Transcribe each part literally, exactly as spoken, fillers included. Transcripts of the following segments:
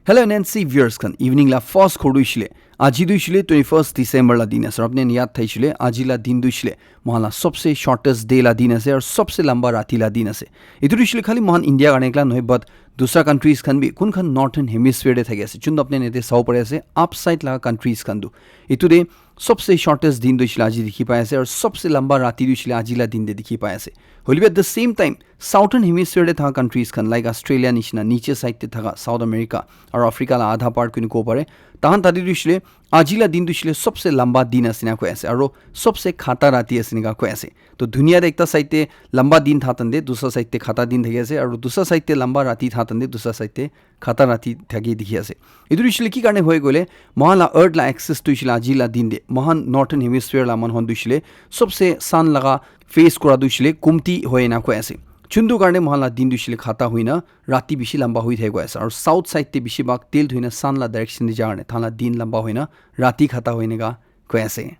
Hello N N C viewers khan, evening la first khor tu hoishile, aji tu hoishile twenty first December la din ase. Aru apni khan yad thaishile, aji la din tu hoishile mohan la sobse shortest day la din ase aru sobse lamba rati la din ase. Etu tu hoishile khali mohan India karne ekla nohoi, but dusra countries khan bi, kun khan Northern Hemisphere te thaki ase, chun tu apni khan yate sabo pari ase, upside la countries khan tu. Etu de sobse shortest din tu hoishile aji dikhi pai ase, aru sobse lamba rati tu hoishile aji la din de dikhi pai ase. Hoilebi at the same time, Southern Hemisphere te thaka countries khan like Australia nishina niche side te thaka South America aru Africa la adha part kuni kobo pare. Tahan tate tu hoishile aji la din tu hoishile sobse lamba din ase na koi ase, aru sobse khata rati ase nika koi ase. To dunia te ekta side te lamba din tha tande, dusra side te khata din thaki ase, aru dusra side te lamba rati tha tande, dusra side te khata rati thaki dikhi ase. Etu hoishile ki karne hoi koile, mohan la earth la axis tu hoishile aji la din de mohan Northern Hemisphere la manu khan tu hoishile sobse sun laga face kura tu hoishile kumti hoi na koi ase. Chuntu karne mohan la din tu hoishile khata hoi na rati bishi lamba hoi thai koi ase. Aru south side te bishi bhag tilt hoi na sun la direction de ja karne thahan la din lamba hoi na rati khata hoi na ka koi ase.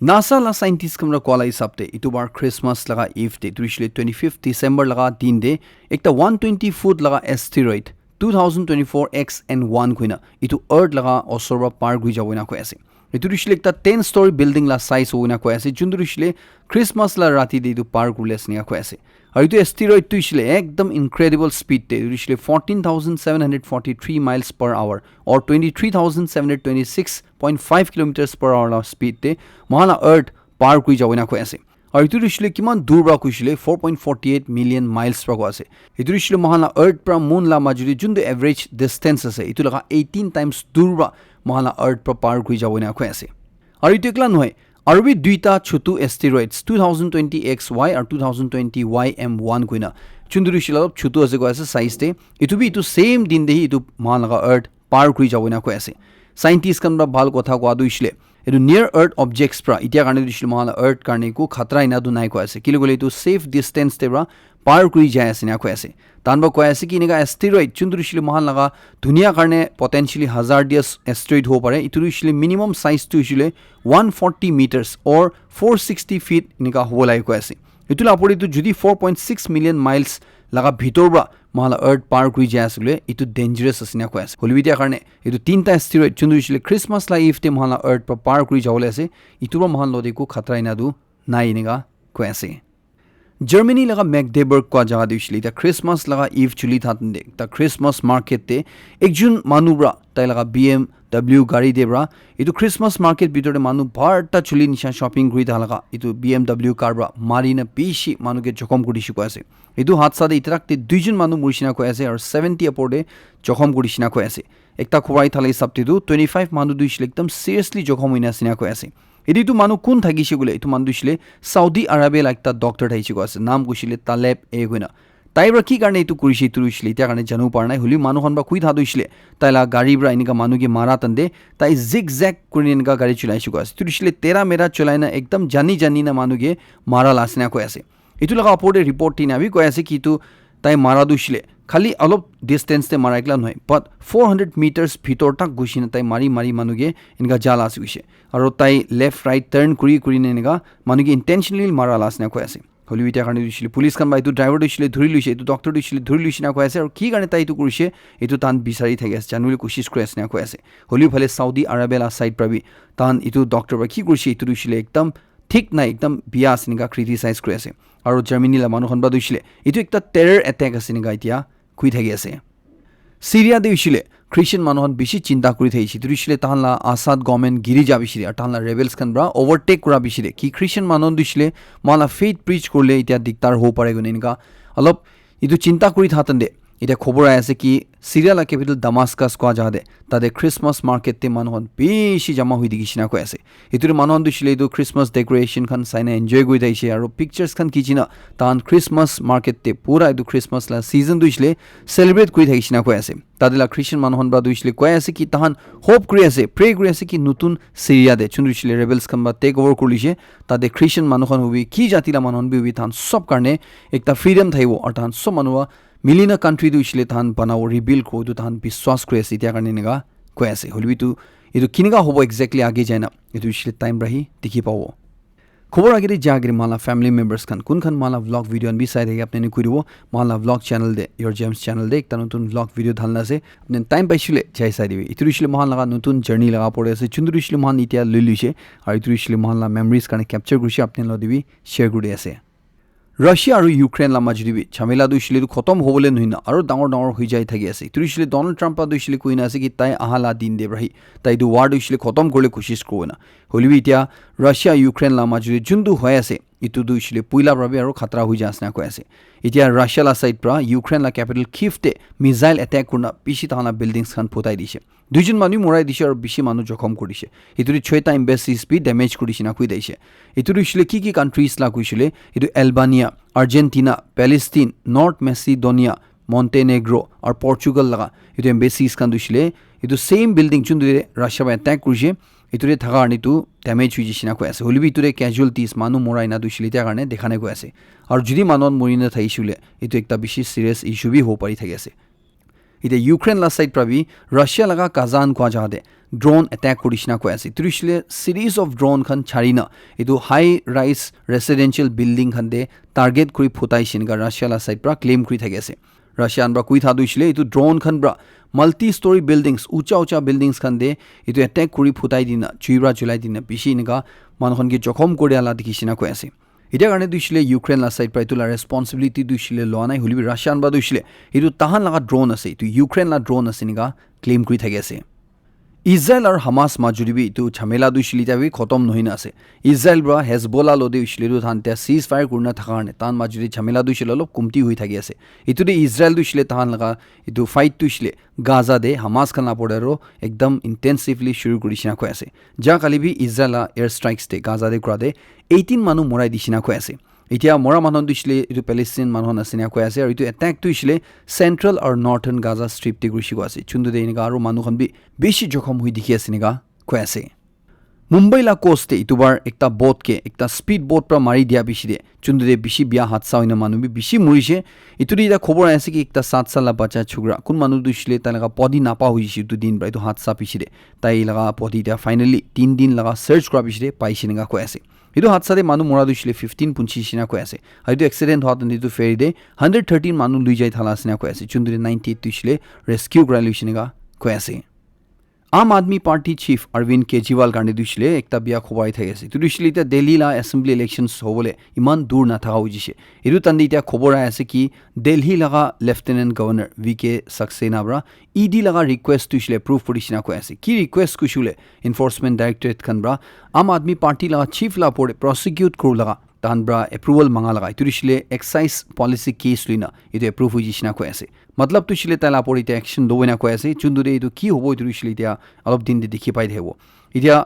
NASA la scientist khan para koa la hisab te, itu bar Christmas laga eve te, itu hoishile twenty fifth December laga din te, ekta one twenty foot laga asteroid two thousand twenty-four X N one koina, itu Earth laga osor para par gui jabo ena koi ase. Itu hoishile ekta ten story building la size hoina koi ase, juntu hoishile Christmas la rati te itu par kuri ase ena koi ase. Aru itu asteroid tu hoishile ekdam incredible speed te, itu hoishile fourteen thousand seven hundred forty-three miles per hour or twenty-three thousand seven hundred twenty-six point five kilometers per hour la speed te mohan la Earth par kuri jabo ena koi ase. Aru itu hoishile kiman dur para koishile four point forty eight million miles para koi ase. Itu hoishile mohan la Earth para moon la majuri juntu average distance ase, itu laga eighteen times dur para mohan la Earth para par kuri jabo ena koi ase. Aru itu ekla nohoi, aru bi duita chutu asteroids two thousand twenty X Y aru two thousand twenty Y M one koina, juntu hoishile olop chutu ase koi ase size te. Itu bi itu same din te hi itu mohan laga Earth par kuri jabo ena koi ase. Scientist khan para bhal kotha koa tu hoishile, itu near Earth objects para, itya karne tu hoishile mohan la Earth karne eku khatra ena tu nai koi ase. Kile koile itu safe distance te para par kuri jai ase ena koi ase. Tahan para koi ase ki eneka asteroid, juntu hoishile mohan laga dunia karne potentially hazardous asteroid hobo pare. Itu hoishile minimum size tu hoishile one forty meters or four sixty feet eneka hobo lage koi ase. Itu la opor te tu jodi four point six million miles laga bhitor para mohan la Earth par kuri jai ase koile, itu dangerous ase ena koi ase. Hoilebi itya karne itu tinta asteroid, juntu hoishile Christmas la eve te mohan la Earth para par kuri jabole ase, itu para mohan lote eku khatra ena tu nai eneka koi ase. Germany laga Magdeburg kua jaga te hoishile, itya Christmas laga eve chuli thatan te, ekta Christmas market te, ekjun manu para, tai laga B M W gari te para, itu Christmas market bhitor te manu bharta chuli nisha shopping kuri tha laga, itu B M W car para mari na bishi manu ke jokhom kuri dishi koi ase. Itu hadsa te itarak te duijun manu murishina koi ase, aru seventy upor te jokhom kurishina koi ase. Ekta khobor ahi thala hisab te tu twenty five manu tu hoishile ekdam seriously jokhom hoina ase ena koi ase. Ede itu manu kun thakishe koile, itu manu tu hoishile Saudi Arabia la ekta doctor thakishe koi ase. Naam koishile Taleb A koina. Tai para ki karne itu kurishe, itu hoishile itya karne janibo para nai. Hoilebi manu khan para koi tha tu hoishile, tai la gari para enika manu ke mara tande, tai zigzag kurina enika gari chulaishe koi ase. Itu hoishile tera mera chulai na ekdam jani jani na manu ke mara la ase ena koi ase. Itu laga opor te report dina bi koi ase ki itu tai mara tu hoishile khali olop distance te mara ekla nohoi, but four hundred meters bhitor tak gushi na tai mari mari manu ke enika ja la ase hoishe. Aru tai left right turn kuri kuri na enika manu ke intentionally mara la ase ena koi ase. Hoilebi itya karne tu hoishile police khan para itu driver tu hoishile dhuri loishe, itu doctor tu hoishile dhuri loishe ena koi ase, aru ki karne tai itu kurishe itu tahan bisari thaki ase, janibole koshish kuri ase ena koi ase. Hoilebi phale Saudi Arabia la side para bi tahan itu doctor para ki kurishe itu tu hoishile ekdam thik nai, ekdam biya ase enika criticize kuri ase. Aru Germany la manu khan para tu hoishile itu ekta terror attack ase enika itya koi thaki ase. Syria te hoishile Christian manu khan bishi chinta kuri thakishe. Itu hoishile tahan la Assad government giri ja bishi de, aru tahan la rebels khan para overtake kura bishi de. Ki Christian manu khan tu hoishile mohan la faith preach kurile itya diktar hobo pare koina enika olop itu chinta kuri tha tande, itya khobor ahi ase ki Syria la capital Damascus kua jaga te, tate Christmas market te manu khan bishi jama hoi dikhi shina koi ase. Itu te manu khan tu hoishile itu Christmas decoration khan sai na enjoy kuri thakishe, aru pictures khan khichi na tahan Christmas market te pura itu Christmas la season tu hoishile celebrate kuri thakishe na koi ase. Tate la Christian manu khan para tu hoishile koi ase ki tahan hope kuri ase, pray kuri ase ki notun Syria te, chun tu hoishile rebels khan para take over kuri lishe, tate Christian manu khan hobi, ki jati la manu khan bi hobi, tahan sob karne ekta freedom thakibo, aru tahan sob manu para mili na country tu hoishile tahan banabo, rebuild kuribo, itu tahan biswas kuri ase, itya karne enika koi ase. Hoilebi itu, itu kinika hobo exactly age jai na, itu hoishile time para hi dikhi pabo. Khobor agete ja agete mohan la family members khan kun khan mohan la vlog video khan bi sai thake apni khan koi dibo. Mohan la vlog channel te, Your Gems channel te ekta notun vlog video dhalna ase. Apni khan time paishe koile jai sai dibi. Etu hoishe koile mohan laga notun journey laga opor te ase. Juntu hoishe koile mohan etia lui luishe. Aru etu hoishe koile mohan la memories karne capture kurishe apni khan loi bi share kuri ase. Russia aru Ukraine la majot te bi jhamela tu hoishe koile tu khotom hobole nohoi na aru dangor dangor hoi jai thaki ase. Etu hoishe koile Donald Trump pra tu hoishe koile koi na ase ki tai aha la din te pra hi tai tu war tu hoishe koile khotom kuribole koshish kuribo na. Hoile bi etia Russia Ukraine la majot te juntu hoi ase, etu tu hoishe koile puila pra bi aru khatara hoi jai ase na koi ase. Etia Russia la side pra Ukraine la capital Kyiv te missile attack kurina bishi tahan la buildings khan phutai dishe. Duijon manu morai dishe aru bishi manu jokhom kuri dishe. Etu te choita embassies bi damage kuri dishe na koi dishe. Etu tu hoishe koile ki ki countries la koishe koile, etu Albania, Argentina, Palestine, North Macedonia, Montenegro aru Portugal laga etu embassies khan tu hoishe koile etu same building juntu te Russia pra attack kurishe, etu te thaka karne tu damage hoi jai ase na koi ase. Hoile bi etu te casualties manu morai na tu hoishe koile etia karne dekha nai koi ase. Aru jodi manu khan mori na thakishe koile etu ekta bishi serious issue bi hobo pari thaki ase. Etia Ukraine la side pra bi Russia laga Kazan kua jaga te drone attack kuri dishe na koi ase. Etu hoishe koile series of drone khan chari na etu high rise residential building khan te target kuri phutai dishe enika Russia la side pra claim kuri thaki ase. Russia khan pra koi tha tu hoishe koile etu drone khan pra multi story buildings, ucha ucha buildings khan te etu attack kuri phutai dina, jui pra julai dina bishi enika manu khan ke jokhom kuri ala dikhi dishe na koi ase. Etia karne tu hoishe koile Ukraine la side pra etu la responsibility tu hoishe koile loa nai, hoile bi Russia khan pra tu hoishe koile etu tahan laga drone ase, etu Ukraine la drone ase enika claim kuri thaki ase. Israel aru Hamas majot te bi etu jhamela tu hoishe koile etia bi khotom nohoi na ase. Israel pra Hezbollah loi tu hoishe koile etu tahan etia ceasefire kurina thaka karne tahan majot te jhamela tu hoishe koile olop kumti hoi thaki ase. Etu te Israel tu hoishe koile tahan laga etu fight tu hoishe koile Gaza te Hamas khan la opor te aru ekdam intensively shuru kuri dishe na koi ase. Ja kali bi Israel la air strikes te Gaza te kura te eighteen manu morai dishe na koi ase. Etia mora manu khan tu hoishe koile etu Palestine manu khan ase na koi ase aru etu attack tu hoishe koile central aru northern Gaza Strip te kurishe koi ase. Juntu te enika aru manu khan bi bishi jokhom hoi dikhi ase enika koi ase. Mumbai la coast te etu bar ekta boat ke ekta speed boat pra mari dia bishi te juntu te bishi bia hadsa hoina manu bi bishi morishe. Etu te etia khobor ahi ase ki ekta saat saal la bacha chukra kun manu tu hoishe koile tai laga body napa hoi jai se etu din pra etu hadsa bishi te tai laga body etia finally tin din laga search kura bishi te paishe enika koi ase. Etu hadsa te manu mora tu hoishe koile fifteen punchi dishe na koi ase. Aru etu accident hua time te etu ferry te hundred thirteen manu lui jai thala ase na koi ase. Juntu te ninety eight tu hoishe koile rescue kurai loishe enika koi ase. Aam Aadmi Party chief Arvind Kejriwal karne tu hoishe koile ekta bia khobor ahi thaki ase. Etu tu hoishe koile etia Delhi la assembly elections hobole iman dur na thaka hoi jai se. Etu time te etia khobor ahi ase ki Delhi laga Lieutenant Governor V K Saxena pra E D laga request tu hoishe koile approve kuri dishe na koi ase. Ki request koishe koile enforcement directorate khan pra Aam Aadmi Party laga chief la opor te prosecute kuru laga tahan pra approval manga laga etu tu hoishe koile excise policy case lui na etu approve hoi jai se na koi ase. Matlab tu hoishe koile tai la opor te etia action lobo na koi ase. Juntu te etu ki hobo etu tu hoishe koile etia alop din te dikhi pai thakibo. Etia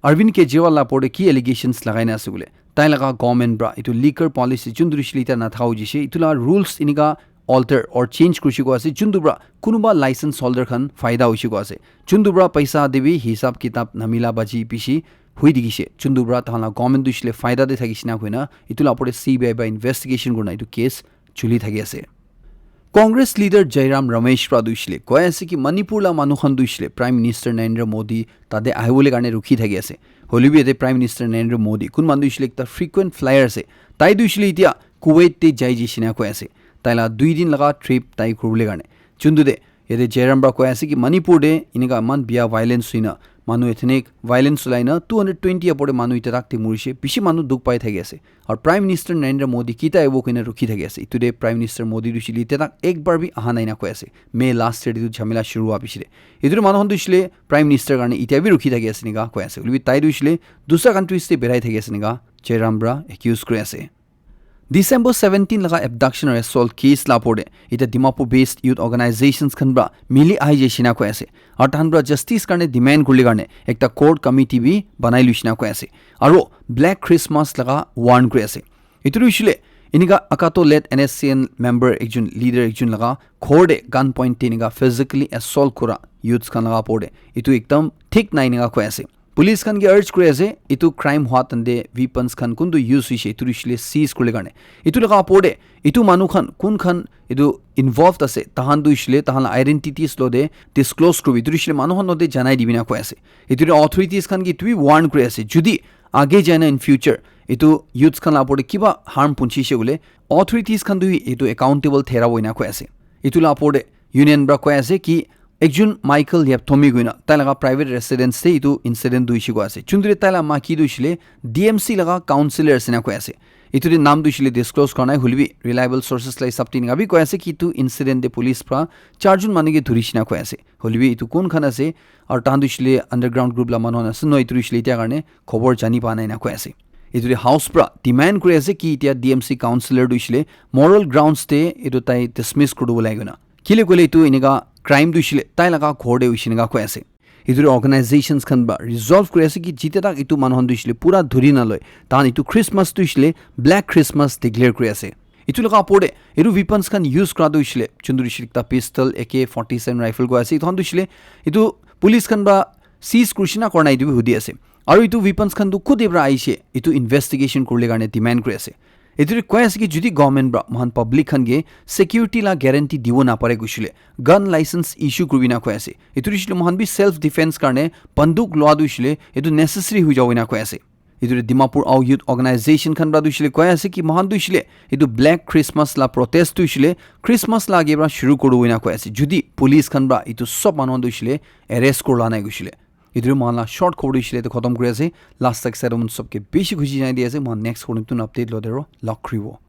Arvind Kejriwal la opor te ki allegations lagai na ase koile tai laga government pra etu liquor policy juntu tu hoishe koile etia na thaka hoi jai se etu la rules enika alter or change kurishe koi ase juntu pra kunuba license holder khan faida hoishe koi ase. Juntu pra paisa te bi hisab kitab namila baji bishi hui dikhi se juntu pra tahan la government tu hoishe koile faida te thakishe na koi na etu la opor te C B I pra investigation kurina etu case chuli thaki ase. Congress leader Jairam Ramesh pra tu hoishe koile koi ase ki Manipur la manu khan tu hoishe koile Prime Minister Narendra Modi tate ahibole karne rukhi thaki ase. Hoile bi yate Prime Minister Narendra Modi kun manu tu hoishe koile ekta frequent flyer ase. Tai tu hoishe koile etia Kuwait te jai jai shina koi ase. Tai la dui din laga trip tai kuribole karne. Chuntu de yate Jairam pra koi ase ki Manipur te enika eman bia violence hoina manu ethnic violence ulai na two hundred twenty upor te manu etia tak te murishe, bishi manu dukh pai thaki ase. Aru Prime Minister Narendra Modi kita aibo koina rukhi thaki ase. Etu te Prime Minister Modi tu hoishe koile etia tak ek bar bi aha nai na koi ase. May last year te tu jhamela shuru hua piche te. Etu te manu khan tu hoishe koile Prime Minister karne etia bi rukhi thaki ase enika koi ase. Hoile bi tai tu hoishe koile dusra countries te berai thaki ase enika Jairam pra accuse kuri ase. December seventeen laga abduction aru assault case la opor te etia Dimapur based youth organizations khan pra mili ahi jai shina koi ase. Aru tahan pra justice karne demand kuribole karne ekta court committee bi banai lui shina koi ase. Aru Black Christmas laga warn kuri ase. Etu tu hoishe koile enika Akato led N S C N member ekjon, leader ekjon laga ghor te gun point te enika physically assault kura youths khan laga opor te etu ekdam thik nai enika koi ase. Police khan ke urge kuri ase etu crime hua time te weapons khan kuntu use hoishe etu tu hoishe koile seize kuribole karne. Etu laga opor te etu manu khan kun khan etu involved ase tahan tu hoishe koile tahan la identities lo te disclose kuribi, etu tu hoishe koile manu khan lo te janai dibi na koi ase. Etu te authorities khan ke etu bi warn kuri ase, jodi Age jai na in future etu youths khan la opor te kiba harm punchise koile authorities khan tu etu accountable thera bo ena koi ase. Etu la opor te union pra koi ase ki ekjon Michael Yapthomi koina tai laga private residence te etu incident tu hoise koi ase. Chundri tai la maki tu hoisile D M C laga councillor ase na koi ase. Etu te naam tu hoisile disclose kora nai, hoile bi reliable sources la hisab te enika bi koi ase ki etu incident te police pra charjon manu ke dhuri shina koi ase. Hoile bi etu kun khan ase aru tahan tu hoisile underground group la manu khan ase no, etu hoisile etia karne khobor jani pa nai na koi ase. Etu te house pra demand kuri ase ki etia D M C councillor tu hoisile moral grounds te etu tai dismiss kuri dibo lage koina. Kile koile etu enika crime tu hoisile tai laga ghor te hoise enika koi ase. Etu te organizations khan pra resolve kuri ase ki jite tak etu manu khan tu hoisile pura dhuri na loi, tahan etu Christmas tu hoisile Black Christmas declare kuri ase. Etu laga opor te etu weapons khan use kora tu hoisile chundri hoisile ekta pistol, A K forty-seven rifle koi ase, etu khan tu hoisile etu police khan pra seize kuri shina kora nai etu bi hudi ase. Aru etu weapons khan tu kute pra aise, etu investigation kurle karne demand kuri ase. Etu te koi ase ki jodi government pra mohan public khan ke security la guarantee dibo na pare koisile gun license issue kuribi na koi ase. Etu hoisile mohan bi self defense karne banduk loa tu hoisile etu necessary hoi jabo ena koi ase. Etu te Dimapur Ao Youth Organization khan pra tu hoisile koi ase ki mohan tu hoisile etu Black Christmas la protest tu hoisile Christmas la age pra shuru kuri dibo ena koi ase. Jodi police khan pra etu sob manu khan tu hoisile arrest kurila nai koisile. Etu mohan la short khobor tu hoisile etu khatam kuri ase. Last tak side mon sob ke bishi khushi janai di ase. Mohan next khobor notun update lo dero log kuri bo.